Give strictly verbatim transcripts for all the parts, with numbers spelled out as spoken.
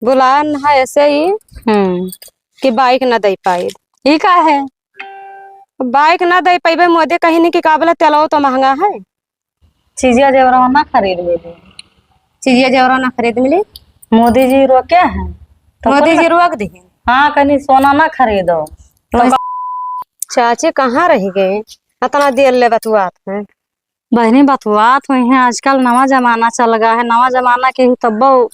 बुलान है ऐसे ही हम्म। कि बाइक ना दे पाई। ई का है? बाइक ना दे पाइबे, मोदी कहीं नहीं कि काबला तेलवा तो महंगा है। चीजिया जेवरवा ना खरीद मिली। चीजिया जेवरवा ना खरीद मिली। मोदी जी रोके हैं। तो मोदी कौन जी रोक दिए। हाँ, कहीं सोना ना खरीदो। तो वैसे चाची कहाँ रह गए? इतना देर ले बतुआत हैं। बहनी बतुआत हुई हैं, आजकल नवा जमाना चल गया है, नवा जमाना के ही तब्बो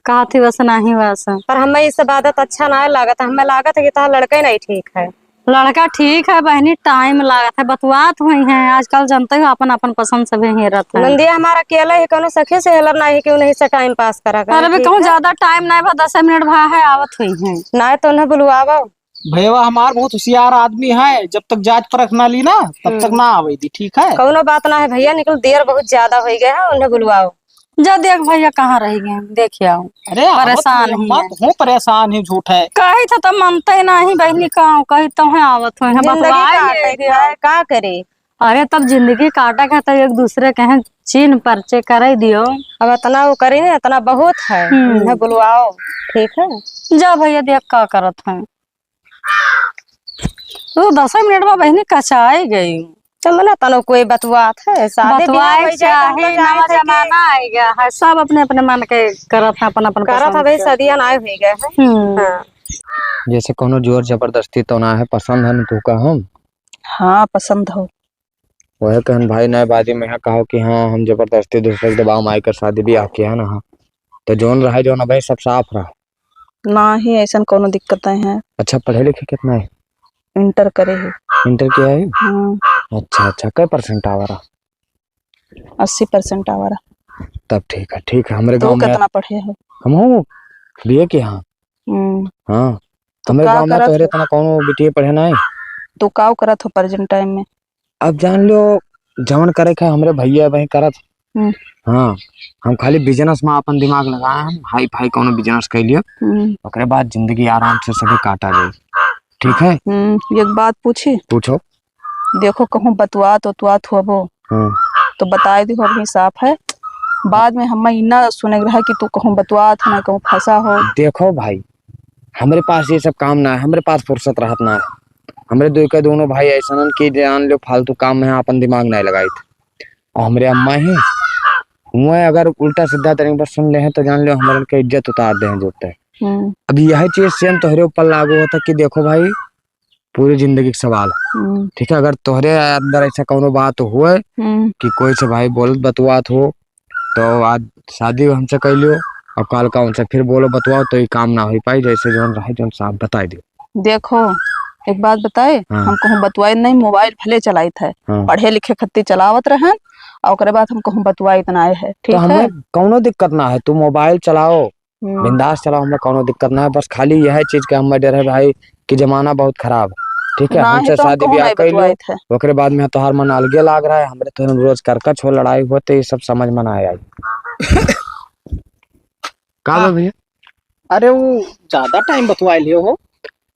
कहत ही बस नाही बस। पर हमें ई सब आदत अच्छा नाहीं लागत है, हमें लागत है कि तोहार लड़का ही नहीं ठीक है। लड़का ठीक है बहनी, टाइम लागत है, बतुआत हुई हैं, आजकल जनते हो अपन अपन पसंद सभे हेरत है। नंदिया हमार अकेले ही, कौनो सखी सहेलर नाहीं कि उन्हीं से टाइम पास करा करे, अरे बे, ठीक कहूँ है? ज्यादा टाइम नाहीं बा, दस मिनट भा है, आवत हुई हैं। नाहीं तो उन्हें बुलवावा। भैया हमार बहुत होशियार आदमी है, जब तक जांच परख ना ली ना, तब तक हम्म। ना आवे दी, ठीक है? कौनो बात ना है भैया, निकल देर बहुत ज्यादा हो गया है, उन्हें बुलवाओ। जा देख भैया कहाँ रह गए, देख आओ। अरे आवत परेशान ही, ही अम्मा, है। तू परेशान ही, झूठ है। कही था तो मनते नहीं बहनी, का कही तो है आवत हो, है जिंदगी बतवाए काटे ले के गया। है, का करे? अरे तब जिंदगी काटे के तो एक दूसरे के हैं चीन परिचय करे दियो। अब इतना वो करी ना, इतना बहुत है, हम्म। उन्हें बुलवाओ, ठीक है? जा भैया देख का करत है। तो दस मिनट में बहनी कचाई गई। तो मना तनो कोई बतुआत है, शादी बियाह बतुआए हो जाए, तो हम चाहे, तो नवा जानते कि जमाना आ गया है, सब अपने अपने मन के करत है, अपन अपन करत पसंद है भाई, के। शादियां ना हो गए है। हम्म। हाँ। जैसे कोनो जोर जबरदस्ती तो ना है, पसंद है न तू का हम? हाँ, पसंद हो। वह कहन भाई, नए बाजी में यहाँ कहो कि हाँ, हम जबरदस्ती दूसरे के दबाव में आकर शादी बियाह किया ना, हाँ। तो जोन रहा, जोन अबे सब साफ रहा। ना ही ऐसन कोनो दिक्कत है। अच्छा, पढ़े लिखे कितना है? इंटर करे है। इंटर किया है? हम्म। अच्छा, अच्छा, कै परसेंट आवा रहा? अस्सी परसेंट आवा रहा। तब ठीक है, ठीक है। हमरे तो गाँव में कितना पढ़े हो? हम हो बीए के, हाँ। हम्म। हाँ। तो हमरे का गाँव में करत तोहरे हो? इतना कोनो बीटीए पढ़े ना है। तो का करत हो प्रेजेंट टाइम में? अब जान लो, जवन करे के हमरे भैया भाई करत। हम्म। हाँ, हम खाली बिजनेस में अपन दिमाग लगाए, हम हाई फाई कोनो बिजनेस कर लियो, हम्म। ओकरे बाद जिंदगी आराम से सभी काटा जाए, ठीक है? हम्म, एक बात पूछी? पूछो। देखो, कहूँ बतुआत उतुआत होबो, हाँ। तो बताए दिहो, अभी साफ है, बाद में हमें इन्ना सुने के रहा कि तू कहूँ बतुआत हो, ना कहूँ फंसा हो। देखो भाई, हमरे पास ये सब काम ना है, हमरे पास फुर्सत रहत ना है। हमरे दो के दोनों भाई ऐसन कि जान लो फालतू काम में आपन दिमाग ना लगाइत। और हमरे अम्मा ही, हुए अगर उल्टा सीधा तरीके पर सुन ले हैं तो जान लो हमरन के इज्जत उतार दे हैं जोते। हम्म। अब यह चीज सेम तोहरे ऊपर लागू होता कि देखो भाई, पूरी जिंदगी के सवाल। हम्म। ठीक है, अगर तोहरे अंदर ऐसा कौनो बात हुए हम्म। कि कोई से भाई बोलत बतुआत हो, तो आज शादी हमसे कर लियो, अब काल का उनसे फिर बोलो बतुआओ, तो ये काम ना हो पाई। जैसे जौन रहे, जौन साफ बताई दियो। देखो, एक बात बताए, हाँ। हम कहूँ बतुआई नहीं, मोबाइल भले चलाइत है, हाँ। पढ़े लिखे खत्ती चलावत रहन, और ओकरे बाद हम कहूँ बतुआइत ना आए है, ठीक तो हमें है? कौनो दिक्कत ना है, तू मोबाइल चलाओ, हम्म। बिंदास चलाओ, हमें कौनो दिक्कत ना है। बस खाली यह चीज के हमें डर है भाई कि जमाना बहुत खराब, ठीक है? ना हमसे है तो हम शादी कहूँ ब्याह नहीं कर लो, बतुआइत है। ओकरे बाद में तोहार मन अलगे लाग रहा है, हमरे तो रोज करकच हो, लड़ाई होते, ये सब समझ में ना आए। का बा हाँ। भैया? अरे वो ज्यादा टाइम बतुआ लियो हो।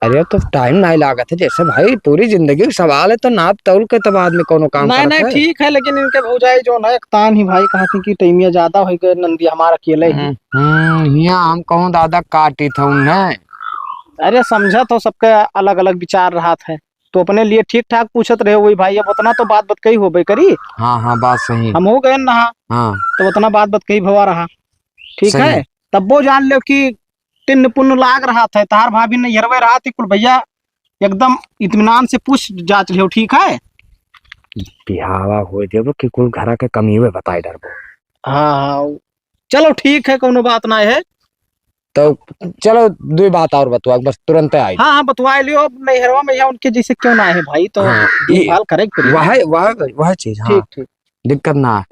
अरे तो टाइम नहीं लागत है, जैसे भाई पूरी जिंदगी के सवाल है, तो नाप तौल के तब आदमी कोनो काम नहीं, करत नहीं, है। ठीक है, लेकिन इनके भौजाई जो ना एक तान ही भाई कहती कि टाइमिया ज्यादा हो गए, नंदी हमारा अकेले ही। हम्म, हम्म, हियाँ हम कहूँ दादा काटी था उन्हें। अरे समझत हो, सबके अलग अलग विचार रहत है, तो अपने लिए ठीक ठाक पूछत रहे वही भाई। अब उतना तो बात बतकही होबे करी। हाँ, हाँ, बात सही। हम हो गए ना। हाँ। तो उतना बात बतकही भवा रहा, ठीक सही है? है। तब्बो जान लो कि तिन्न पुन्न लाग रहा था, तार भाभी नैहरवे रहा थी कुल भैया, एकदम इत्मीनान से पूछ जांच लियो, ठीक है? बिहावा हो देबो कि कुल घरा के कमिए बताए डरबो। हाँ, हाँ, चलो ठीक है, कोनो बात ना है। तो चलो, दो बात और बतवा, बस तुरंत आई। हाँ, हाँ, बतवा लियो, अब नैहरवा में यहाँ उनके जैसे क्यों ना है भाई, तो हाँ, ये देखभाल करे के पड़ी। वह, वह, वह चीज, हाँ। ठीक, ठीक। दिक्कत ना है।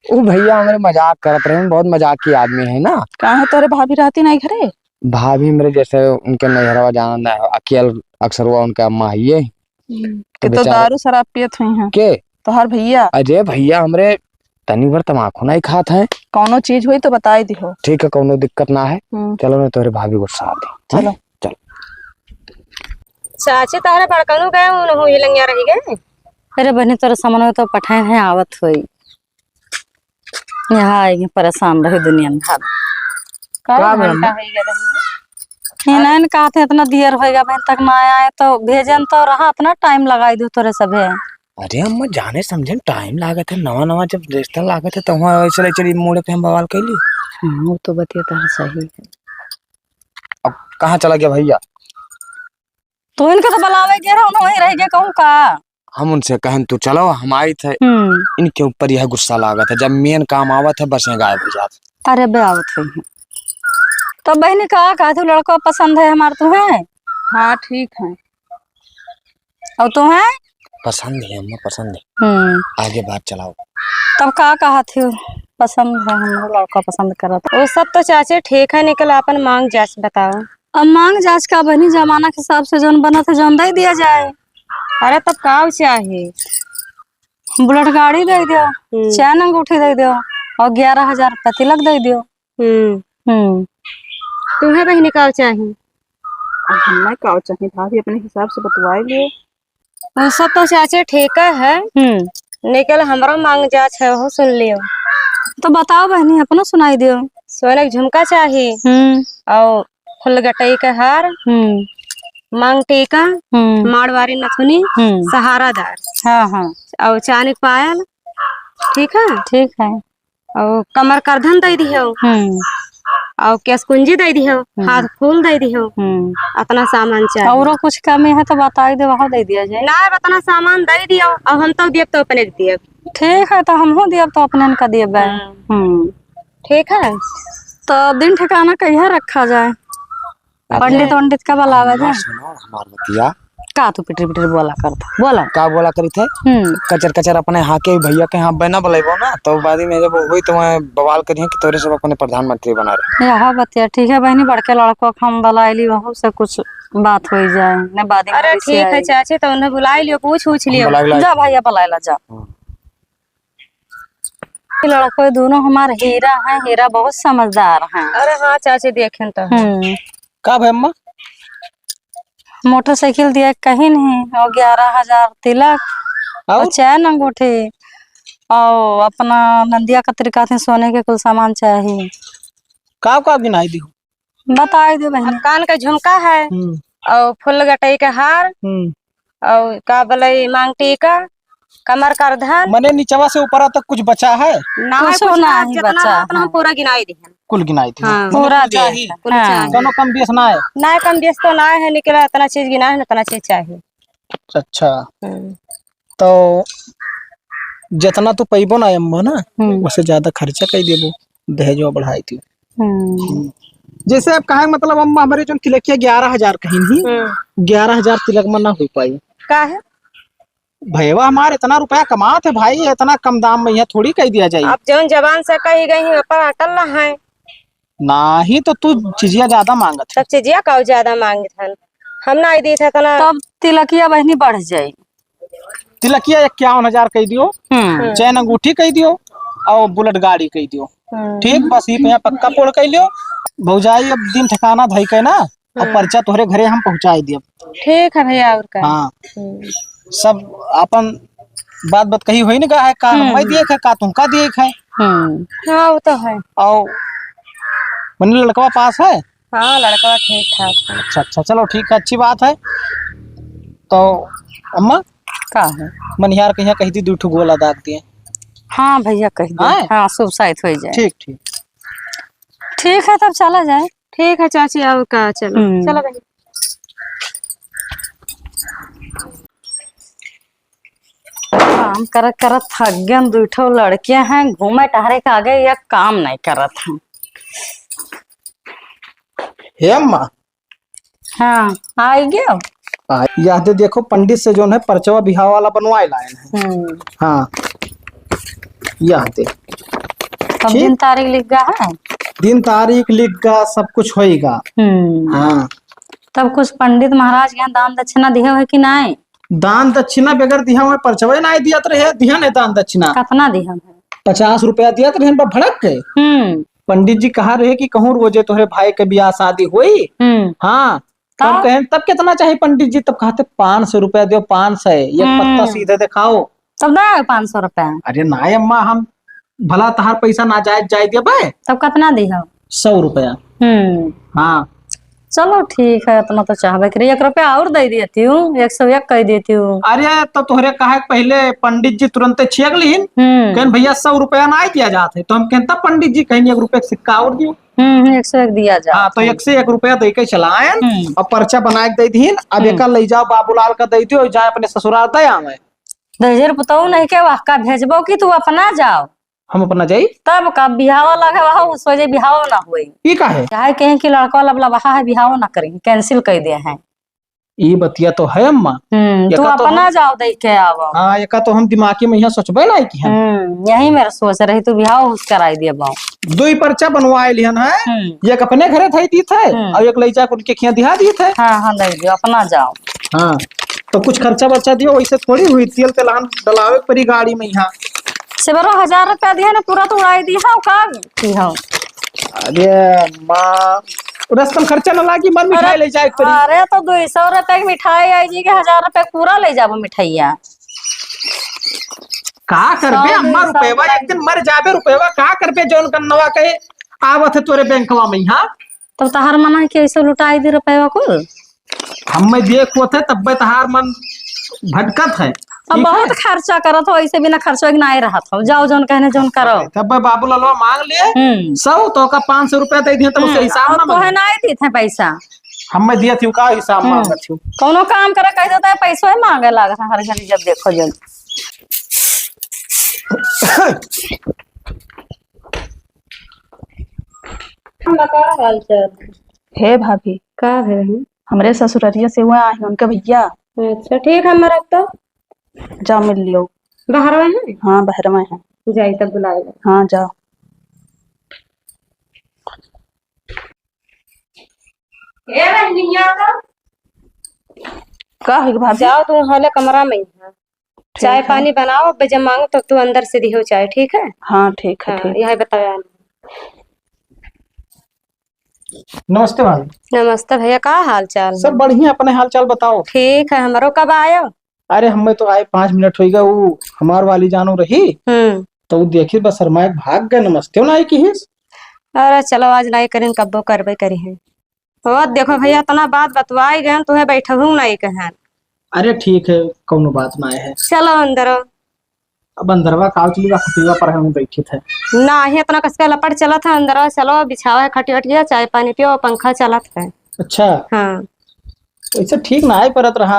ओ भैया, हमरे मजाक करत रहे, बहुत मजाकी आदमी है ना। काहे तोरे भाभी रहती नहीं घरे? भाभी मेरे जैसे उनके नैहरवा जाना ना है, अकेल अक्सर हुआ उनका अम्मा है ये। हम्म, तो कि तो बेचारे दारू शराब पियत हुई हैं। के? तोहार भैया। अरे भैया, हमरे तनी भर तमाकू नहीं खात है। कौनो चीज हुई तो बताई दिहो। ठीक है, कौनो दिक्कत ना है। हम्म। चलो, मैं तोहरे भाभी को साथ दी। चलो। हाँ? चलो। चाची, तोहरे बड़कनू गए, उन हुई लंगिया रही गए। अरे बहनी, तोरे समनवा तो पठाए हैं, आवत होई। यहाँ आएंगे, परेशान रहे दुनिया में भाभी। का का भइल घंटा अम्मा? होइ गया बहिनी? इन्हन कहत है, इतना देर होइ गया बहिन तक ना आए, तो भेजन तो रहा, इतना टाइम लगाई दू तोरे सभे। अरे अम्मा, जाने समझे में टाइम लागत है, नवा नवा जब रिश्ता लागत है, तो वहाँ ऐसे ले चली मोड़े पे हम बवाल कैली। हाँ, वो तो बतिया तो सही है। अब कहाँ चला गया भैया? तो इनके तो बुलावे गए रहो ना, वहीं रह गए कहूँ का? हम उनसे कहन, "तू चलो, हम आइत है।" हम्म। इनके ऊपर यह गुस्सा लागत है, जब मेन काम आवत है, बस ये गायब हो जात। अरे बे, आवत है। तो बहिनी, का कहत हो, लड़का पसंद है हमार तुम्हें? हाँ, ठीक है। और तुम्हें? पसंद है अम्मा, पसंद है। हम्म। आगे बात चलाओ। तब का कहत हो, पसंद है, हम लड़का पसंद करत। वो सब तो चाचे ठीक है, निकल अपन मांग जांच बताओ। अब मांग जांच का बहिनी, जमाना के हिसाब से जौन बनत है, जौन दे दिया जाए। अरे तब का चाही? बुलेट गाड़ी दे दियो, हम्म। चैन अंगूठी दे दियो और ग्यारह हजार रुपया तिलक दे दियो। हम्म। हम्म। तुम्हें बहिनी का चाही? अब हमें का चाही भाभी, अपने हिसाब से बतवाई लियो। वो सब तो चाचे ठीक है, हम्म। निकल हमरा मांग जांच है, हो सुन लियो। तो बताओ बहिनी, अपनो सुनाई दियो। सोने के झुमका चाही, हम्म। और फुल गटई के हार, हम्म। मांग टीका, हम्म। माड़वारी नथुनी, हम्म। सहारादार। हाँ, हाँ। और चांदी के पायल, ठीक है? ठीक है। और कमर करधन दे दियो। हम्म। और केस कुंजी दे दियो, हम्म। हाथ फूल दे दियो। हम्म। अतना सामान चाही। औरो कुछ कमी है तो बताई दे, वहाँ दे दिया जाए। ना, अतना सामान दे दियो, अब हम तो दियब तो अपने के दियब। ठीक है, तो हमहू दियब तो अपने का दियब। हम्म। हम्म। ठीक है। तो दिन ठिकाना कहिया रखा जाए? अरे, पंडित वंडित का बुलावे अम्मा, जाए। सुनो हमार बतिया। का तू पिटर पिटर बोला करत है? बोला। का बोला करित है? हम्म। कचर कचर अपने हाँके भैया के हाँ बना बुलाइबो ना, तो बाद में जब होई तो वहाँ बवाल करिए कि तोरे सब अपने प्रधानमंत्री बना रहे। यह बतिया ठीक है बहिनी, बड़के लड़को के हम बुलाइली, वहू से कुछ बात होई जाए, ने बाद में अरे ऐसे ठीक है आई। चाची, तो उन्हें बुलाई लियो, पूछ उछ लियो। बुलाई, बुलाई। जा भैया बुलाए ला जा। हाँ। लड़को दोनों हमार हीरा हैं, हीरा बहुत समझदार हैं। अरे हाँ चाची, देखें तो। हम्म। का भाई अम्मा? मोटरसाइकिल दिया कहीं नहीं, और ग्यारह हजार तिलक, और? और चैन अंगूठी, और अपना नंदिया कतरी का थे सोने के कुल सामान चाही। का का गिनाई दी? बताई दे बहिनी। अब कान का झुमका है, हम्म। और फुल गटई के हार, हम्म। और का बोले मांग टीका, कमर करधन। मने निचवा से ऊपरा तक कुछ बचा है? ना है, कुछ कुछ ना ना, ही जितना बचा है, उतना हम है। पूरा गिनाई दिहन। कुल गिनाई दिहन। हाँ। मने पूरा कुल दिया चाही। है। कुल हाँ। चाही। कोनो कम बेस ना है? ना, कम बेस तो ना है, निकला इतना चीज गिना है, इतना चीज चाही। अच्छा। हम्म। तो जितना तू पैबो ना अम्मा ना, हम्म। उससे ज्यादा खर्चा कर देबो, दहेजवा बढ़ाई थी। हम्म। जैसे अब कहे मतलब अम्मा हमरे जो तिलकिया ग्यारह हजार कहीं ही, हम्म। ग्यारह हजार तिलक में ना हो पाई। का है? भैया हमारे इतना रुपया कमात है भाई, इतना कम दाम में यहाँ थोड़ी कह दिया जाए। अब जौन जबान से कही गई है, पर अटल ना है। नाही तो तू चिजिया ज्यादा मांगत है। तब चिजिया का ज्यादा मांगत हन? हम ना दी थे इतना। तब तिलकिया बहिनी बढ़ जाई। तिलकिया इक्यावन हजार कह दियो, हम्म। चैन अंगूठी कह दियो, और बुलेट गाड़ी कह दियो। हम्म। ठीक, बस ये पे पक्का पोड़ कह लियो। भौजाई अब दिन ठिकाना धई के ना, और हम्म। पर्चा तोहरे घरे हम पहुँचाई दियब। ठीक है भैया, और का? हाँ। हम्म। सब अपन बात बात कही होई ना, का है, का हम्म। मैं दिए है, का तुमका दिए है। हम्म। हाँ, वो तो है। और मने लड़कवा पास है? हाँ, लड़कवा ठीक ठाक है। अच्छा, अच्छा, चलो ठीक है, अच्छी बात है। तो अम्मा? का है? मनिहार कहिया कही थी, दू ठो गोला दाग दिए। हाँ भैया, कह दे। हाँ? हाँ, शुभ साइत हो जाए। ठीक, ठीक। ठीक है, तब चला जाए। ठीक है चाची, और का, चलो, हम्म। चलो बहिनी। काम करत करत थक गए, दू ठो लड़के हैं, घूमे टहरे के आगे ये काम नहीं करत हैं। हे अम्मा। हाँ, आई गयो। आ, यह दे देखो, पंडित से जो है पर्चवा बिहाव वाला बनवाए लाए हैं। हम्म। हाँ, यह दे। तब ठीक? दिन तारीख लिख गा है? दिन तारीख लिख गा, सब कुछ होइगा। हम्म। हाँ। तब कुछ पंडित महाराज के यहाँ दान दक्षिणा दिहे है कि नहीं? दान दक्षिणा बगैर दिहा हुआ पर्चवे ना दियत रहे, दिहा नहीं दान दक्षिणा। कितना दिहा है? पचास रुपया दियत रहे, बा भड़क के। हम्म। पंडित जी कहा रहे कि कहूँ रोजे तोहरे भाई के बियाह शादी होई। हम्म। हाँ। तब तब? कहें, "तब कितना चाही पंडित जी?" तब कहते, "पाँच सौ रुपया दियो, पाँच सौ, एक हम्म। पत्ता सीधे दिखाओ।" तब ना आए पाँच सौ रुपया? अरे ना अम्मा, हम भला तहार पैसा ना जाए, जाए देबे। तब कितना दिहो? सौ रुपया। हम्म। हाँ। चलो ठीक है, इतना तो चाहबे करी, एक रुपया और दे देती हूँ, एक सौ एक कह देती हूँ। अरे तो तोहरे कहा के पहले पंडित जी तुरंते छेक लीन, हम्म। कहन भैया सौ रुपया ना दिया जात है, तो हम कहन तब पंडित जी कहन एक रुपया के सिक्का और दियो। हम्म, एक सौ एक दिया जात है। हाँ, तो एक सौ एक रुपया दे के चला आयन हम्म। और पर्चा बना के दे दीन। अब हम्म। एका ले जाओ बाबूलाल का दे दियो, जाए अपने ससुराल दे आवे। दहेजर पुतहु नहीं के वह का भेजबो कि तू अपना जाओ। हम अपना जाई? तब का बिहाव लगे वह, उस वजह बिहाव ना होई। ई काहे? चाहे कहें कि लड़का लबलबाहा है, बिहाव ना करें, cancel कर दे हैं। ई बतिया तो है अम्मा। हम्म, तू एका तो अपना हम जाओ दे के आवो। हाँ, एका तो हम दिमागी में यहाँ सोचबे ना की हम। हम्म, यही मेरा सोच रही, तू बिहाव उस कराई दिया बाऊ। दो ही पर्चा बनवाए लिहन है, हम्म। एक अपने घरे धई दी थे हम्म। और एक ले जाके उनके खिया दिहा दी थे। हाँ, हाँ, दे दियो, अपना जाओ। हाँ, तो कुछ खर्चा बर्चा दियो, वैसे थोड़ी हुई, तेल तेलहन डलावे के पड़ी गाड़ी में यहाँ। से बरो हजार रुपया दिया ना, पूरा तो उड़ाई दी, हाँ, का की हो? अरे माँ, रस्तम खर्चा न लागी, मन मिठाई अरे, ले जाए के पड़ी। अरे तो दो सौ रुपया की मिठाई आई जी के हजार रुपया पूरा ले जाबो मिठाइया। का करबे सौ अम्मा, दो सौ रुपयवा रुपया एक दिन मर जाबे, रुपयवा का करबे, जौन कन्नवा कहे आवत है तोरे बैंकवा में, हाँ? तब तहार मना के ऐसे लुटाई दी रुपयवा कुल। हम्मे देख होत है, तब्बे तहार मन भटकत है। अब ठीक बहुत है? खर्चा करत हो, ऐसे बिना खर्चा के नाय रहत हो। जाओ जौन कहने जौन करो। तब्बे बाबू ललवा मांग लिए, हम्म। सौ तो का पाँच सौ रुपया दे दिए, तब उसे हम्म, हिसाब और ना तोहे मांगे। नाय दी थे पैसा। हम्मे दिए थी, का हिसाब हम्म। मांगत थी? कौनो काम करे कह देता है, पैसो ही मांगे लागत है हर घड़ी जब देखो जब। का हाल चाल? हे भाभी। का है बहिन? हमरे ससुररिया से हुआ है उनके भैया। अच्छा, ठीक है, हम रख तो। जा मिल लियो। बाहर में है? हाँ, बाहर में है। जाई तब बुलाए लो। हाँ, जाओ। ए बहनिया का? का है भाभी? जाओ तुम हले कमरा में ही है। ठीक चाय है। पानी बनाओ, अबे जब मांगो तब तू अंदर से दिहो चाय, ठीक है? हाँ, ठीक है, हाँ, ठीक। यही बताया। नमस्ते भाभी। नमस्ते भैया, का हाल चाल सब है? बढ़िया, अपने हाल चाल बताओ। ठीक है, हमरो कब आयो? अरे हमें तो आए पाँच मिनट होइगा, वो हमार वाली जानो रही, हम्म। तो वो देखी बस शर्मा के भाग गए, नमस्ते ना आई किहिस। अरे चलो आज नाई करिन, कब्बो करबे करी है। ओ देखो भैया, इतना बात बतवाई गए, तुहे बैठहू नाई कहन। अरे ठीक है, कौनो बात ना है। चलो अंदर। अब अंदरवा का चली बा, खटिया पर हम बैठे थे। नाही, इतना कसके लपड़ चलत है अंदरवा। चलो बिछावा है खटिया वटिया, चाय पानी पियो, पंखा चलत है। अच्छा। हाँ। ऐसे ठीक ना आए परत रहा।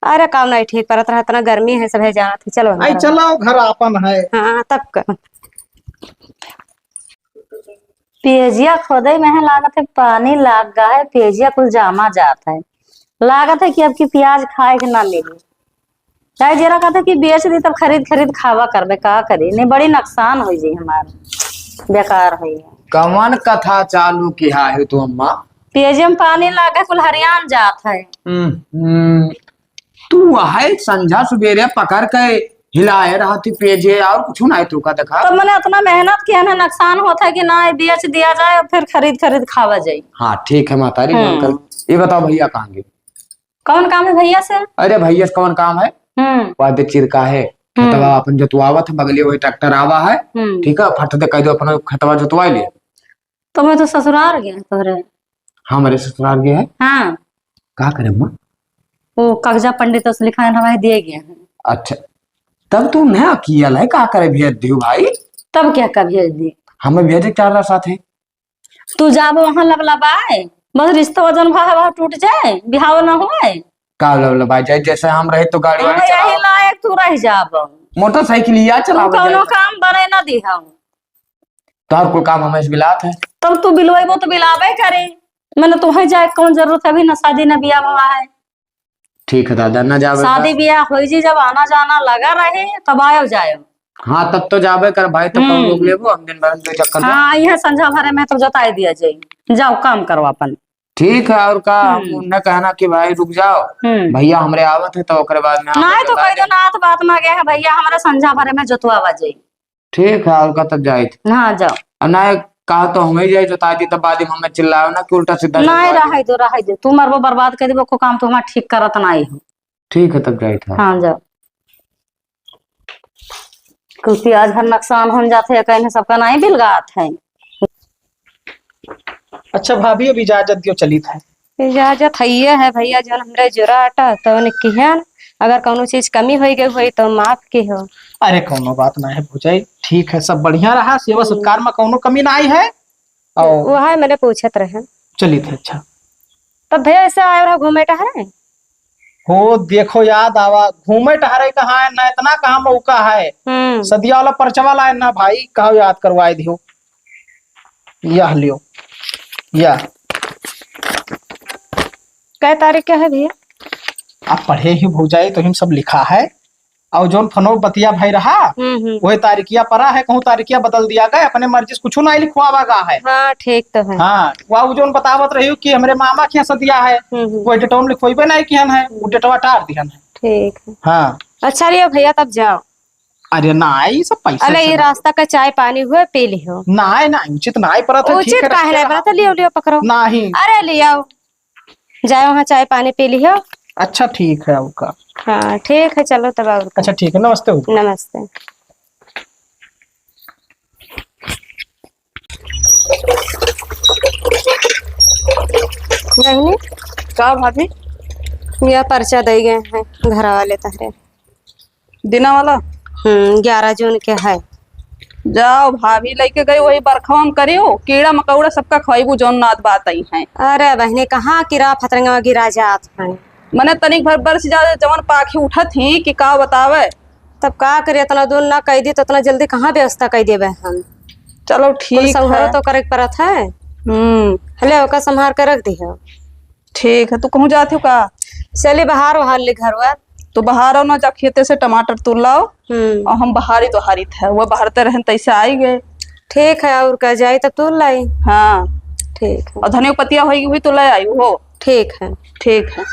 अरे काम नहीं ठीक परत रहा, इतना गर्मी है, सब है जानत है। चलो आई अंदर। चलो, घर आपन है। हाँ, तब का। पेजिया खोदे में है, लागत है पानी लाग गा है, पेजिया कुल जामा जात है। लागत है कि अब की प्याज खाए के ना मिली। चाहे जेरा कहते कि बेच दी तब खरीद खरीद खावा करबे, का करी, नहीं बड़ी नुकसान हो जाई हमार, बेकार हो जाई। कवन कथा चालू किहा है तू अम्मा? पेजे में पानी लागे कुल हरियान जात है। हम्म, हम्म। तू वह संझा सुबेरे पकड़ के हिलाए रहती पेजे और कुछ ना है तू का देखा। तो मैंने इतना मेहनत किया ना, नुकसान होता है कि ना बेच दिया जाए और फिर खरीद खरीद खावा जाए। हाँ ठीक है मातारी, हम्म। ये बताओ भैया कहाँ गए? कौन काम है भैया से? अरे भैया से कौन काम है? हम्म। वादे चिरका है, हम्म। खेतवा अपन जोतवावत है, बगलिया वही ट्रैक्टर आवा है, हम्म। ठीक है, फट दे कह दो अपना खेतवा जोतवा ले। तो मैं तो ससुराल गया तोरे। हाँ, मेरे ससुराल गया है। हाँ। का करे अम्मा? वो कागजा पंडित से लिखा है, हमारे दिए गया है। अच्छा, तब तू नया किया है, का करे भेज दियो भाई? तब क्या का भेज दी? हमें भेजे चार साथ है। तू जाबो वहाँ लबलबाए, बस रिश्ता वजन भा, भा टूट जाए, बिहाव ना होए। का लबलबाए जाए, जैसे हम रहे तो गाड़ी हाँ, वाड़ी यही चलाओ। लायक तू रह जाबो। मोटरसाइकिल या तू चलाओ कौनो जाए। काम बने ना दिहाओ। तोहर कुल काम हमें से बिलात है। तब तू बिलवाइबो तो बिलाबे करे। मैंने तोहे जाए कौन जरूरत है, अभी ना शादी ना बियाह हुआ है। ठीक है दादा, ना जावे शादी का। बियाह होई जी, जब आना जाना लगा रहे, तब आयो जायो। हाँ, तब तो जाबे कर भाई, तब कौन हम्म। लोग लेबो, हम दिन भर में दो चक्कर दे। हाँ, यह संझा भरे में तो जताई दिया जाई। जाओ काम करो अपन। ठीक है, और का, हम हम्म। उन्हें कहना कि भाई रुक जाओ, हम्म। भैया हमरे आवत है, तो ओकरे बाद में आप नहीं तो बता कह दे। देना, तो बात ना गया है भैया, हमारा संझा भरे में जोतवावा जाई। ठीक है, और का तब जाइत। हाँ, जाओ। और ना कहा तो हमें जाए जोता दी, तब बाद में हमें चिल्लाओ ना कि उल्टा सीधा नहीं, जोतवा दी। रहे दो, रहे दो। तू मरबो बर्बाद कर देबो, को काम तो हमारा ठीक करत नहीं हो। ठीक है, तब जाइत है। हाँ, जाओ। कुल प्याज भर नुकसान हो जात है, कहने सबका नहीं बिलगात है। अच्छा भाभी, अब इजाजत दियो, चलित है। इजाजत हइये है भइया, जौन हमरे जुरा आटा तौन किहन, अगर कौनो चीज कमी होइ गई होई तो माफ किहो। अरे कौनो बात ना है भौजाई, ठीक है, सब बढ़िया रहा, सेवा हम्म। सत्कार में कौनो कमी ना आई है। और वो है, मैंने पूछत रहे। चलित है, अच्छा। तब भइया ऐसे आए रहा घूमे टहरे? हो देखो, याद आवा, घूमे टहरे कहाँ है ना, इतना कहाँ मौका है। हम्म। सदिया वाला पर्चवा लाए ना भाई, कहो याद करवाए दियो। यह लियो, या। कै तारीख का है भइया? आप पढ़े ही भौजाई, तो हम सब लिखा है। और जौन फोनो बतिया भाई रहा, हम्म, हम्म। वही तारीखिया परा है, कहूँ तारीखिया बदल दिया गया, अपने मर्जी से कुछ ना लिखवावा गा है। हाँ, ठीक तो है। हाँ, वह जौन बतावत रही कि हमरे मामा के यहाँ सदिया है, हम्म, हम्म। वो डेटवा में लिखवाइबे नहीं किहन है, वो हम्म। डेटवा टार दिहन है। ठीक है। हाँ। अच्छा लियो भइया, तब जाओ। अरे ना, ये सब पैसा अरे, ये सब रास्ता का चाय पानी हुए, पी लिहो। ना, ना, उचित ना परत है, ठीक उचित है, काहे रखते नहीं रहा। परत है, लियो, लियो, पकड़ो। नहीं। अरे, लियो। जाए वहाँ चाय पानी पी लिहो। अच्छा, ठीक है, आपका। हाँ, ठीक है, चलो तब और का। अच्छा, ठीक है, नमस्ते हो। नमस्ते। बहिनी। का भाभी? यह पर्चा दे गए हैं घर वाले तहरे। दिना वाला? हम्म, ग्यारह जून के है। जाओ भाभी, लइके गई वही बरखवा में करियो, कीड़ा मकौड़ा सबका खवाइबू जौन नात बात आई हैं। अरे बहिनी, कहाँ कीड़ा फतरंगा गिरा जात हैं? मने तनिक भर बरस जा, जवन पाखी उठत ही कि का बतावे। तब का करी, इतना दूर ना कह दी तो इतना जल्दी कहाँ व्यवस्था कर देबे हम? चलो कुल ठीक संभारो है। तो करे के परत है। हम्म। हले ओका संभार के रख दिहो। ठीक है, तू कहूँ जात हो का? चली बहार वहार ले घर वर। तू बहारो ना, जा खेते से टमाटर तोड़ लाओ। हम्म। और हम बहारी तो हारित है, वो बहारते रहन तैसे आई गए। ठीक है, और का जाई तब तोड़ लाई। हाँ। ठीक है। और धनिया पतिया होई हुई तो ले आई हो। ठीक है। ठीक है।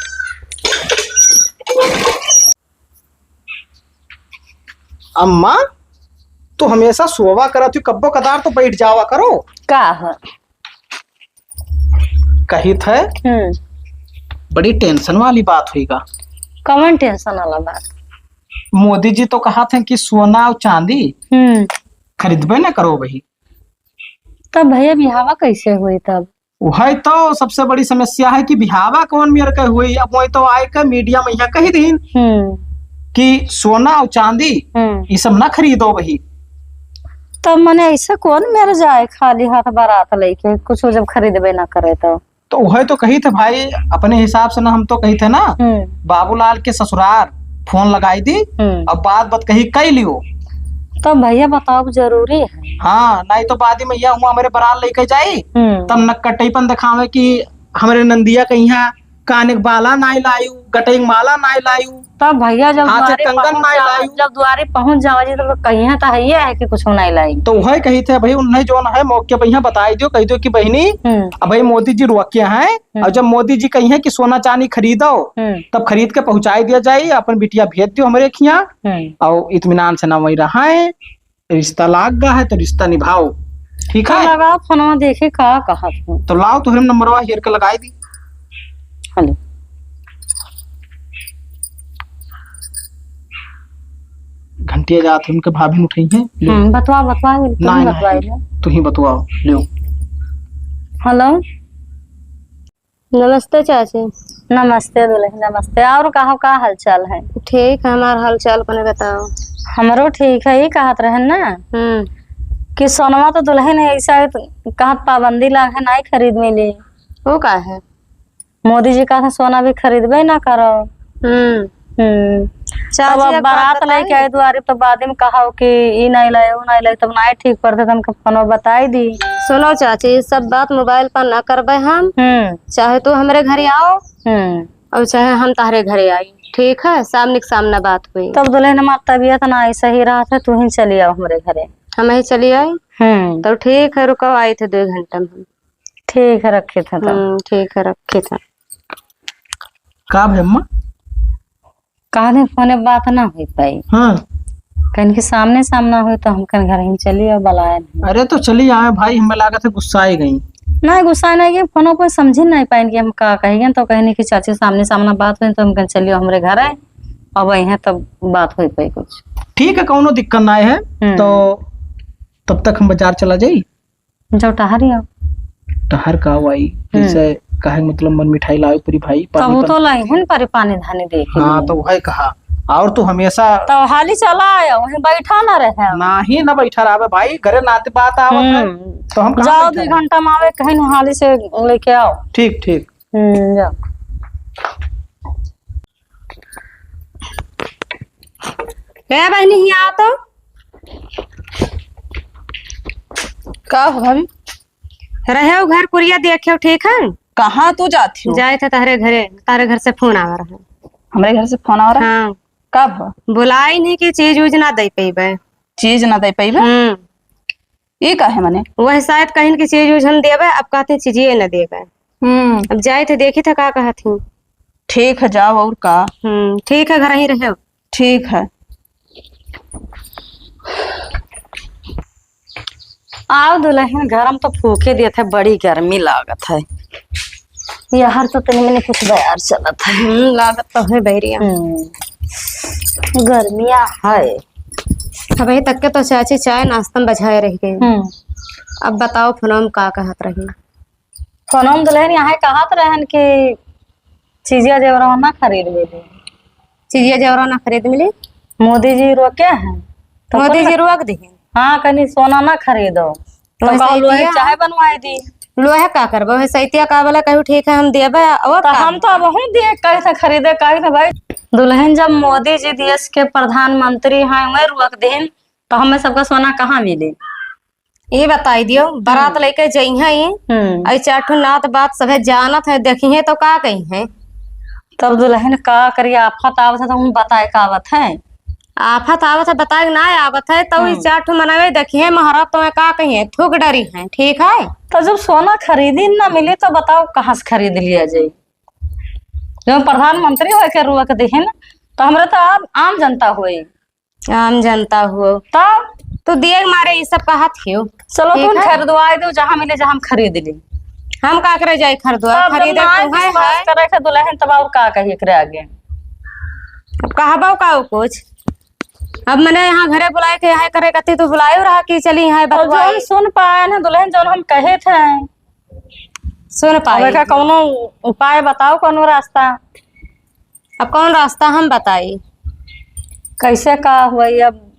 अम्मा, तू हमेशा सोवा करत हो, कब्बो कदार तो बैठ जावा करो। का है? कहित है, हम्म। बड़ी tension वाली बात होइगा। कौन tension वाला बात? मोदी जी तो कहत हैं कि सोना और चांदी हम्म। खरीदबे ना करो भाई। तब भैया बिहावा कैसे हुई तब? वही तो सबसे बड़ी समस्या है कि बिहावा कौन मेर के हुई। अब वही तो आए के media में यहाँ कही दीन हम्म। कि सोना और चांदी हम्म। ये सब ना खरीदो भाई। तब मने ऐसे कौन मेर जाए खाली हाथ बारात लेके, कुछ जब खरीदबे ना करे तो? तो वही तो कही थे भाई, अपने हिसाब से ना हम तो कही थे ना, हम्म। बाबूलाल के ससुरार phone लगाई दी हम्म। और बात बात कही कई लियो। तो भैया बताओ, जरूरी है। हाँ, नहीं तो बाद में यह हुआ हमारे बरात लेके जाई, हम्म। तब नक्कटईपन दिखावे कि हमरे नंदिया के यहाँ कान के बाला नाई लायू, गटई के माला नाई लायू, तब भैया जब हाथ के द्वारे कंगन पहुँच नाई जावा, लायू। जब द्वारे पहुँच जावा जी, तब कहिया तो है ही है कि कुछ नाई लाई। तो वही कही थे भाई, उन्हें जो है मौके पर यहाँ बताई दियो, कही दियो कि बहिनी, हम्म। अब भाई मोदी जी रोके हैं, हम्म। और जब मोदी जी कही हैं कि सोना चांदी खरीदो, हम्म। तब खरीद के पहुँचाई दिया जाए, अपन बिटिया भेज दियो हमरे खिया, हम्म। और इत्मीनान से ना वही रहा है। रिश्ता लाग गा है तो रिश्ता निभाओ, ठीक तो है? लगाओ फोनवा, देखी का कहत हूँ। तो लाओ, तोहरे नंबरवा हेर के लगाई दी। हेलो। घंटिया जात है, उनके भाभी उठई है। ले। हम्म, बतवा, बतवा, तुम नहीं, बतवाई नहीं, ले। तू ही बतवाओ, ले। हेलो। नमस्ते चाची। नमस्ते दुल्हन, नमस्ते। और कहो, का हालचाल है? ठीक है, हमार हालचाल अपने बताओ। हमरो ठीक है, ये कहत रहन ना हम्म। कि सोनवा तो दुल्हन है, ऐसा है तो कहत पाबंदी लाग है, नाई खरीद मिली। वो का है? मोदी जी कहत सोना भी खरीदबे ना करो। हम्म। हम्म। चाची, तब अब एक बात बारात बताई? लेके आए दुआरे, तो बाद में कहा कि ई नहीं लाए, वो नहीं लाए, तब नहीं ठीक पड़ते, तो हमको फोनो बताई दी। सुनो चाची, ये सब बात मोबाइल पर ना करबे हम। हम्म। चाहे तू हमरे घरे आओ हम्म। और चाहे हम तहरे घरे आई, ठीक है? सामने के सामने बात हुई। तब दुल्हन हमार तबीयत ना आई सही रहा था, तू ही चली आओ हमरे घरे। हम ही चली आई? हम्म। तो ठीक है, रुको, आई थे दो घंटा में हम। ठीक है, रखे थे तो। हम्म, ठीक है, रखे थे। का भे अम्मा? कहने फोने बात ना हो पाई। हाँ। कहीं के सामने सामना हुई तो हम कहीं घर ही चली और बुलाए नहीं। अरे तो चली आए भाई, हमें लागत है गुस्सा ही गई। नहीं, गुस्सा नहीं गई, फोनो पर समझी नहीं पाइन कि हम का कहेंगे, तो कहने की चाची सामने सामना बात हुई तो हम कहीं चलियो हमरे घर है, अब वही है तब बात हो पाई कुछ। ठीक है, कौनो दिक्कत ना है। हम्म। तो तब तक हम बाजार चला जाई। जाओ टहरी आओ। तहर का वाई, हम्म। जैसे काहे मतलब मन मिठाई लावे पूरी भाई, पानी तब वो पन- तो लइहन परे पानी धानी दे के हाँ, लिए। तो वही कहा। और तू हमेशा तो हाली चला आया, वहीं बैठा ना रहे। नाही ना बैठा रहा भाई, घरे नाते बात आवत है, हम्म। तो हम कहाँ जाओ, बैठा दो रहे? घंटा में आवे, कहीं हाली से लेके आओ। ठीक, ठीक। हम्म, जाओ। ए बहिनी, हियाँ आ तो। का हो भाभी? रहे हो घर कुरिया देखे हो, ठीक है? कहाँ तू जाती हो? जाए थे तहरे घरे, तहरे घर से फोन आवा रहा। हमरे घर से फोन आवा रहा? हाँ। कब? बुलाई नहीं कि चीज उज ना दे पइबे। चीज ना दे पइबे? हम्म। ई काहे मने? वह शायद कहिन कि चीज उज हम देबे, अब कहते चीजिए न देबे। हम्म। अब जाए थे, देखी थे का कहत ही। ठीक है, जाओ और का। हम्म, ठीक है, घर ही रहे। ठीक है। आओ दुलहिन, गरम तो फूके देत है, बड़ी गर्मी लागत है। यार तो तनी मनी कुछ बयार चलत है। हम्म, लागत तो है बैरिया। हम्म, गर्मिया है। अबही तक के तो चाची चाय नाश्ता में बझाए रह गई। हम्म। अब बताओ फोनवा में का कहत रही? फोनवा में दुलहिन यहाँ कहत रहन कि चीजिया जेवरवा ना खरीद मिली। चीजिया जेवरवा ना खरीद मिली? मोदी जी रोके हैं। तो मोदी जी रोक दिहिन। हाँ, कहीं सोना ना खरीदो। तो वैसे कहो, ही लोहे दिया। चाहे बनवाई दी। लोहे का करबो? वैसे इतिया का बोला, कहू ठीक है, हम देबे, और तो का हम तो देबे? अब हूँ दिए, कैसे खरीदे, कैसे भाई? दुलहिन, जब मोदी जी देश के प्रधानमंत्री हैं, वह रोक देन, तो हमें सबका सोना कहाँ मिले? ये बताई दियो, बारात हम्म। लेके जइहे ही, हम्म। ऐ चार ठो नात बात सभे जानत है, देखिहे तो का कही है? तब दुलहिन का करी, आफत आवत है तो हम बताए का आवत है? आफत आवत है, बताए के ना आवत है, तो ई हम्म। चार ठो मनवे देखिहे, महाराज तो का कही है, थूक डरी है, ठीक है? तो जब सोना खरीदी ना मिली तो बताओ कहाँ से खरीद लिया जाए? जब प्रधानमंत्री होके रोक देहिन तो हमरा तो आम, आम जनता होई। आम जनता हो। तब? तू दिए के मारे ई सब कहत हियो। चलो, ठीक तुम है? खरीदवाए दो, जहाँ मिले, जहाँ हम खरीद ली। हम का करे जाए खरीदवा? तब जब खरीदे ना तू है, विश्वास है। करे के दुलहिन, तब और का कही एकरे आगे? अब कहबो का उ कुछ? अब मने यहाँ घरे बुलाए के, यहाँ करे कती तू बुलायो रहा कि चली यहाँ और जो हम बतवाई। सुन पाए ना दुलहिन, जो हम कहे थे, सुन अब पाई। एका कौनो उपाय बताओ, कौनो रास्ता। अब कौन रास्ता हम बताई? कैसे का हुई, अब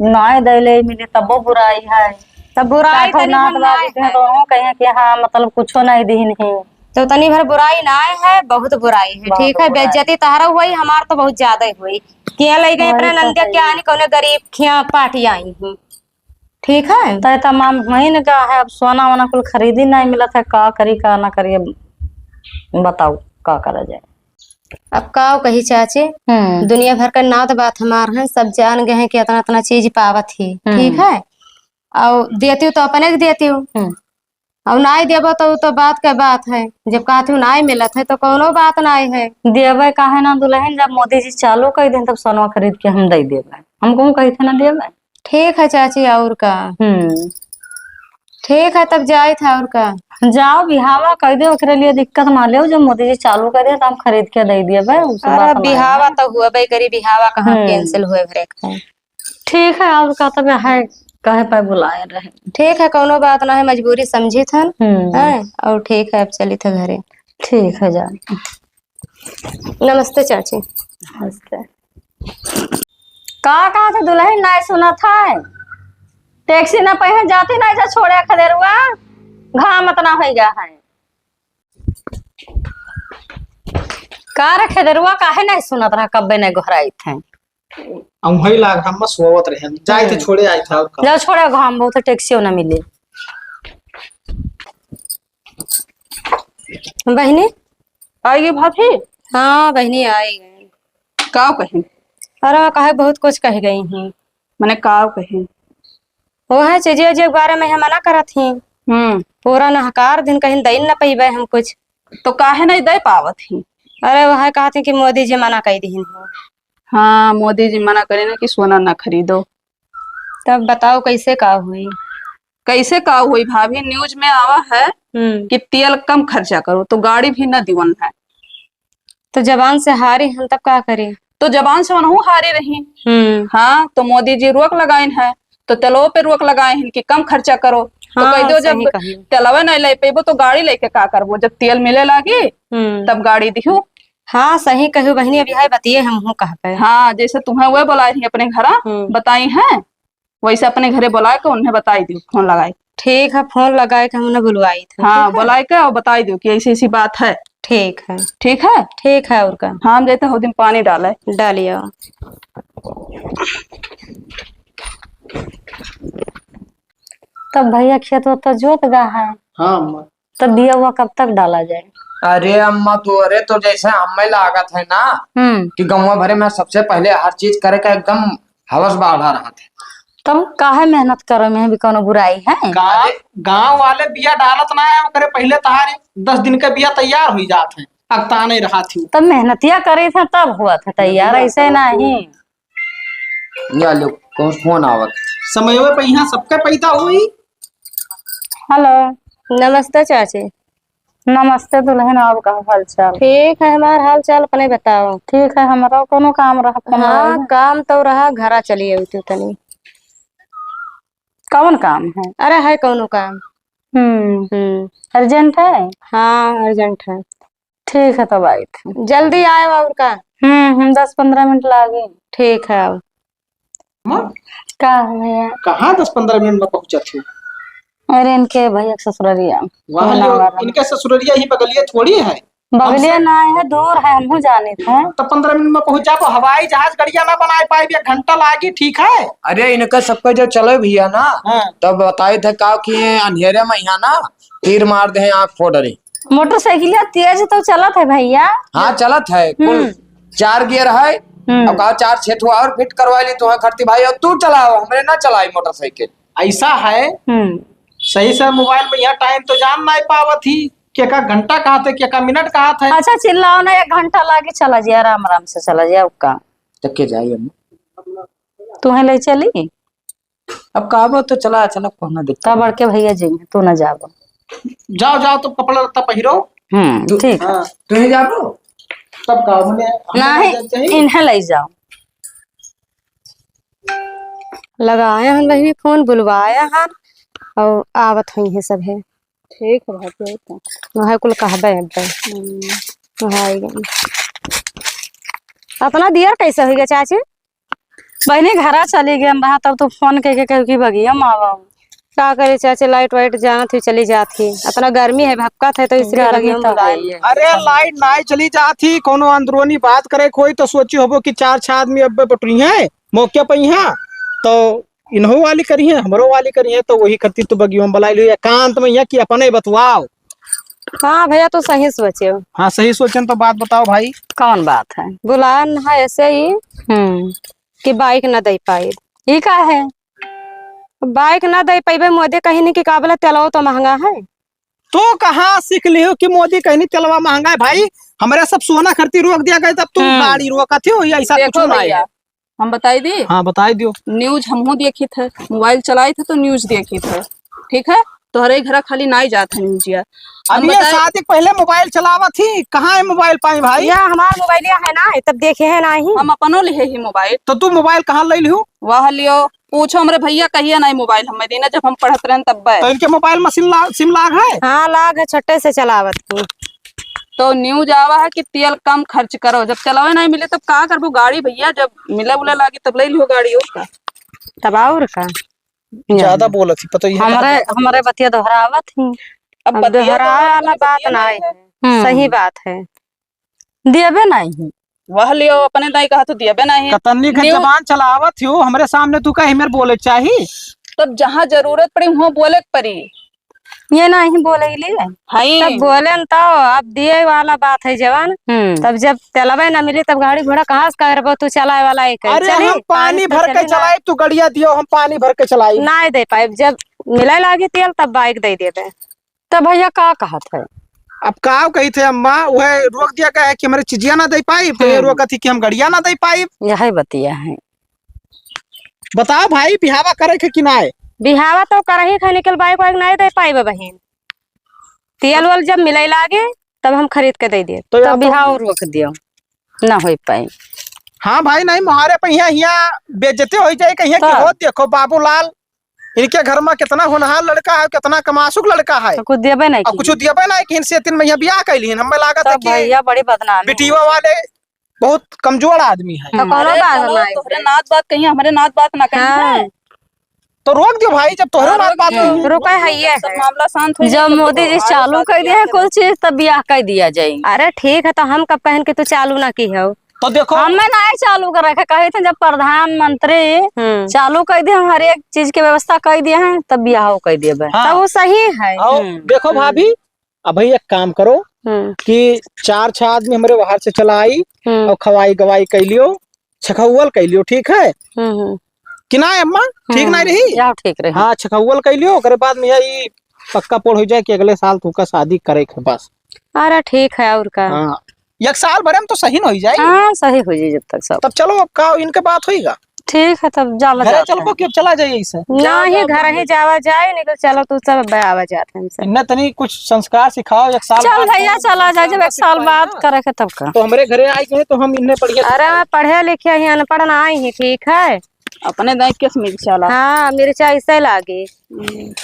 नाय देले मिले तबो बुराई है। तब बुराई चार ठो तनी नात हम बात नाय इतने है। दोनों कहे कि हाँ, मतलब कुछो नहीं दीन ही। तो तनी भर बुराई नाय है, बहुत बुराई है, बहुत ठीक है, बुराई। बेइज्जती तहरा हुई, हमार तो बहुत ज्यादा हुई। किया लई गई वही अपना तो नंदिया है। क्या नहीं, कौने गरीब खिया पार्टी आई हूँ। ठीक है? तय तमाम महीन का है, अब सोना वोना कुल खरीदी नहीं मिलत है, का करी का ना करी, अब बताओ का करा जाए। अब का कही चाची, हम्म। दुनिया भर का नात बात हमार हैं, सब जान गए हैं कि इतना इतना चीज पावत ही, हम्म। ठीक है? और देती हूँ तो अपने के देती हूँ, हम्म। अब नाई देबो तो, तो बात के बात है, जब कहती हूँ नाई मिलत है तो कौनो बात नाई है। देबे काहे ना दुलहिन, जब मोदी जी चालू कर दें तब सोनवा खरीद के हम दे देबे। हम कहूँ कही थे ना देबे। ठीक है चाची, और का? हम्म। ठीक है, तब जाए था, और का? जाओ बिहावा कर दे, ओकरे लिए दिक्कत ना लेओ, जब मोदी जी चालू कर दें तो हम खरीद के दे देबे, उस अरे बात ना बिहावा है। तो हुआ भाई करी, बिहावा कहाँ हम्म। cancel हुए भरे का? ठीक है, और का तब है, कहे पे बुलाए रहे। ठीक है, कौनो बात ना है, मजबूरी समझी थन। हम्म। हैं? और ठीक है, अब चली थे घरे। ठीक है, जा। नमस्ते चाची। नमस्ते। का कहा था दुलहिन, नहीं सुना था? टैक्सी ना पहन जाती, नहीं जा छोड़े खदेरुआ, घाम इतना हो गया है। का रे खदेरुआ, काहे नहीं सुनत रहा, कब्बे नहीं गोहराइत है? हम वही लाग, हम बस सोवत रहे, जाए थे हम्म। छोड़े आए थे, और का? जाओ छोड़े, घाम बहुत है, टैक्सियो ना मिले। बहिनी? आई गई भाभी? हाँ बहिनी, आई गई। का कही? अरे काहे बहुत कुछ कह गई हूँ। मने का कही? वो है चीजे उजे के बारे में हम मना करत ही। हम्म। पूरा नहकार दिन कहीं दई न पइबे हम कुछ। तो काहे नहीं दे पावत ही? अरे वह कहत ही कि मोदी जी मना कर दिहिन हो। हाँ, मोदी जी मना करे ना कि सोना ना खरीदो। तब बताओ कैसे का हुई? कैसे का हुई भाभी, news में आवा है हम्म। कि तेल कम खर्चा करो, तो गाड़ी भी ना दिवन है। तो जबान से हारी हम तब का करी? तो जबान से वनहु हारी रही। हम्म। हाँ, तो मोदी जी रोक लगाइन है, तो तेलो पे रोक लगाए हैं कि कम खर्चा करो। तो हाँ, कह दो, जब सही कही। तेलवे नहीं ले पेबो तो गाड़ी लेके का करबो? जब तेल मिले लागी, हम्म। तब गाड़ी दिहू। हाँ, सही कही बहिनी, अभी है बतिये हमहू कह पे। हाँ, जैसे तुम्हें वह बुलाए रही अपने घरा, हम्म। बताई हैं, वैसे अपने घरे बुलाए के उन्हें बताई दियो, फोन लगाए। ठीक है, फोन लगाए के हमने बुलवाई थे, हाँ, ठीक है? बुलाए के और बताई दियो कि ऐसी ऐसी बात है। ठीक है। ठीक है? ठीक है, और का? हाँ, हम जाते हो दिन पानी डाले। डालियो। तब भैया खेत वो तो जोत गा है। हाँ, अम्मा। तो बिया हुआ कब तक डाला जाए? अरे अम्मा, तोहरे तो जैसे हमें लागत है ना हम्म। कि गौवा भरे में सबसे पहले हर चीज करे का एकदम हवस बढ़ा रहत है। तब काहे मेहनत करे में भी कोनो बुराई है? गाँव, गाँव वाले बिया डालत ना है, ओकरे पहले तहारे दस दिन का बिया तैयार हुई जात है, अगताने रहत ही। तब मेहनतिया करे थे तब हुआ था तैयार, ऐसे नहीं। या लो, कौन फोन आवत? समयवे पे यहाँ सबके पैदा होई। हेलो। नमस्ते चाची। नमस्ते दुल्हन, और का हाल चाल? ठीक है, हमार हाल चाल अपने बताओ। ठीक है, हमरा कोनो काम रहा, फोन हाँ, लगाई। काम तो रहा, घरा चली आई तू तनी। कौन काम है? अरे है कौनो काम। हम्म। हम्म। अर्जेंट है? हाँ, अर्जेंट है। ठीक है, तब आई थे। जल्दी आए और का? हम्म, हम्म, दस पन्द्रह मिनट लागे। ठीक है, आओ। माँ? का है भैया? कहाँ दस पन्द्रह मिनट में पहुँचत हो? अरे, इनके भैया के ससुररिया। वहाँ वो जो ना वाला। इनके ससुररिया ही बगलिया थोड़ी है। बगलिया ना है, दूर है, हमहू जाने थे। तो पन्द्रह मिनट में पहुँच जाबो। हवाई जहाज गड़िया ना बनाए पाए, एक घंटा लागी, ठीक है? अरे, इनका सबका जो चले भैया ना, हाँ। तब बताए थे का कि अंधेरे में यहाँ ना तीर मार दे, आँख फोड़ रही। मोटरसाइकिलिया तेज तो चलत है भैया। हाँ, चलत है। कुल हम्म। चार गियर है। हम्म। अब कहा चार छह ठो और फिट करवा ली तो खरती भाई, और तू चलाओ, हमरे ना चलाई मोटरसाइकिल। ऐसा है, हम्म। सही से मोबाइल में यहाँ टाइम तो जान नहीं पावत ही, के का घंटा कहा थे, के का मिनट कहा थे। अच्छा, चिल्लाओ ना, एक घंटा लागे, चला जाए, आराम आराम से चला जाए, का। तब के जाई अम्मा? तुम्हें ले चली? अब कहबो तो चला, चला, कोनो दिक्कत का नहीं। बड़के भैया जी, तू ना जाबो। जाओ, जाओ, तुम कपड़ा लत्ता पहिरो। हम्म, तू, ठीक है। हाँ। तू ही जाबो? तब का, मने, हम नहीं, लोग जाते ही? इन्हें ले जाओ। लगाया हन बहिनी फोन, बुलवाया हन, और आवत हुई है सब है। ठीक है भाई, ठीक है। वह कुल कहबे अब्बे। हम्म। वह आई गई। अपना दियर कैसे हुई गया चाची? बहिनी घरा चली गई रहा, तब तू फोन के, के, के, की बगिया में आवा। का करे चाची, लाइट वाइट जानत ही चली जात ही। अतना गर्मी है, भपकत है, तो इसलिए गर्मी बगिया में तो बुलाए। है ही है। अरे लाइट ना चली जात ही, कोनो अंदरूनी बात करे कोई तो सोची होबो कि चार छह आदमी अब बटुरी हैं मौके पर यहाँ, तो इन्हों वाली करी है, हमरो वाली करी है, तो वही खातिर तो बगियो में बुलाई लियो एकांत में यहाँ कि अपने बतवाओ। हाँ भैया, तो सही सोचे हो। हाँ, सही सोचन तो बात बताओ भाई। कौन बात है? बुलान है ऐसे ही हम्म। कि बाइक ना दे पाई। ई का है? बाइक ना दे पाइबे, मोदी कहीं नहीं कि का बोला, तेलवा तो महंगा है। तू कहाँ सीख लियो कि मोदी कहीं नहीं तेलवा महंगा है भाई? हमरे सब सोना खरती रोक दिया गया, तब तू हम्म। गाड़ी रोकत हो, ये ऐसा देखो कुछ नहीं भैया, है। हम बताई दी? हाँ, बताई दियो। न्यूज हमहू देखी थे, मोबाइल चलाई थे तो न्यूज देखी थे, ठीक है? तोहरे घरा खाली नाई जात है न्यूजिया। हम अब ये बताई शादी के पहले मोबाइल चलावत ही, कहाँ है मोबाइल पाई भाई? या हमार मोबाइलिया है ना, तब देखे है ना ही। हम अपनो लिहे ही मोबाइल। तो तू मोबाइल कहाँ ले लियो? वह लियो, पूछो हमरे भैया, कहिया नाई मोबाइल हमें दीना, जब हम पढ़त रहन तब। तो इनके मोबाइल में सिम ला-, सिम लाग है? हाँ, लाग है, छोटे से चलावत ही। तो न्यूज आवा है कि तेल कम खर्च करो, जब चलावे नहीं मिले तब का करबो गाड़ी भैया, जब मिले उले लागी तब ले लियो गाड़ी, और का। तब और का? ज्यादा बोलत ही, पता ही है हमरे, का हमरे बतिया दोहरावत ही। अब अब बतिया दोहरावे तो वाला बात बतिया ना नहीं है। है। हम्म। सही बात है। दियबे नहीं है। वह लियो, अपने दाई कहा तो दियबे नहीं है। कतन्नी के न्यू- जबान चलावत ही, हमरे सामने तू कहीं मेरे बोले के चाही? तब जहाँ जरूरत पड़ी, वहाँ बोले के पड़ी। ये नहीं बोले के लिए। हाय। तब बोले न तो, अब दिए वाला बात है जवान। हम्म। तब जब चलावे ना मिली, तब गाड़ी घोड़ा कहाँ से करबो तू चलाए वाला एक? अरे चली? हम पानी पानी से भर के चली ना। चलाई, तू गड़िया दियो, हम पानी भर के चलाई। नहीं दे पाए, जब मिले लागी तेल तब बाइक दे देबे। तब भैया का कहत है? अब का कही थे अम्मा, वह रोक दिया गया है कि हमरे चिजिया ना दे पाई, तो ये हम्म। रोकत ही कि हम गड़िया ना दे पाई। यही बतिया है। बताओ भाई, बिहावा करे के कि नाय? बिहावा तो करही खाने के बाइक वाइक नहीं दे पाइबे बहिन। तेल वल जब मिले लागे, तब हम खरीद के दे दिए। तो तब या तो बिहाव रोक दियो, ना हो पाए। हाँ भाई, नहीं मोहारे पे यहाँ, यहाँ बेइज्जती हो जाए, कहिए कि तो हो देखो बाबूलाल। इनके घर मा कितना होनहार लड़का है, कितना कमासुक लड़का है। तो कुछ देबे नहीं और की। कुछ देबे नहीं कि इनसे तीन महीना ब्याह कैली हन। हमें लागत है तब कि भैया बड़ी बदनामी है। बिटिया वाले बहुत कमजोर आदमी है। तो कौनो अरे बात चलो, नहीं। तोहरे नात बात कहीं, हमरे नात बात ना कहीं हाँ। है। तो रोक दियो भाई, जब तोहरे हाँ, नात रोक बात दियो। नहीं है। रुका है ये सब है। मामला शांत हो जाए, जब तब मोदी तो जी आगे चालू बात कर दिया है कुल चीज, तब ब्याह कर दिया जाए। अरे ठीक है, तो हम कब पहन के तू चालू ना की हो? तो देखो। हमें ना चालू कर रखे, कहे थे जब प्रधानमंत्री हम्म। चालू कर दिए, हम हर एक चीज के व्यवस्था कर दिए हैं, तब ब्याह कर दिए बे। हाँ। तब वो सही है। और हम्म। देखो हम्म। भाभी, अबही एक काम करो हम्म। कि चार छह आदमी हमरे बाहर से चला आई हम्म। और खवाई गवाई कर लियो, छखौवल कर लियो, ठीक है हम्म, हम्म। कि ना अम्मा? ठीक हम्म, ना रही? जाओ, ठीक रही। हाँ, छखौवल कर लियो, ओकरे बाद में यही पक्का पोड़ हो जाए कि अगले साल तुका शादी करे के बस। अरे ठीक है, और का? हाँ, एक साल भरे में तो सही न हो जाए। हाँ, सही हो जाए जब तक सब। तब चलो, अब का इनके बात होइगा? ठीक है, तब जाला घरे जाते चलबो हैं। कि अब चला जाइए इसे? नहीं, घर ही जावा जाए, नहीं तो चलो तू सब आवा जाते हैं हमसे। इन्हें तनी कुछ संस्कार सिखाओ, एक साल चल बाद भैया, कौन चला जाए, जब संस्कार एक साल सिखाएगा? बाद करे के तब का। तो हमरे घरे आए के हैं, तो हम इन्हें बढ़िया अरे, सिखाएं। मैं पढ़े लिखे ही, अनपढ़ ना आई ही, ठीक है? अपने दाई के मिर्चा ला। हाँ, मिर्चा ऐसे लागे। हम्म।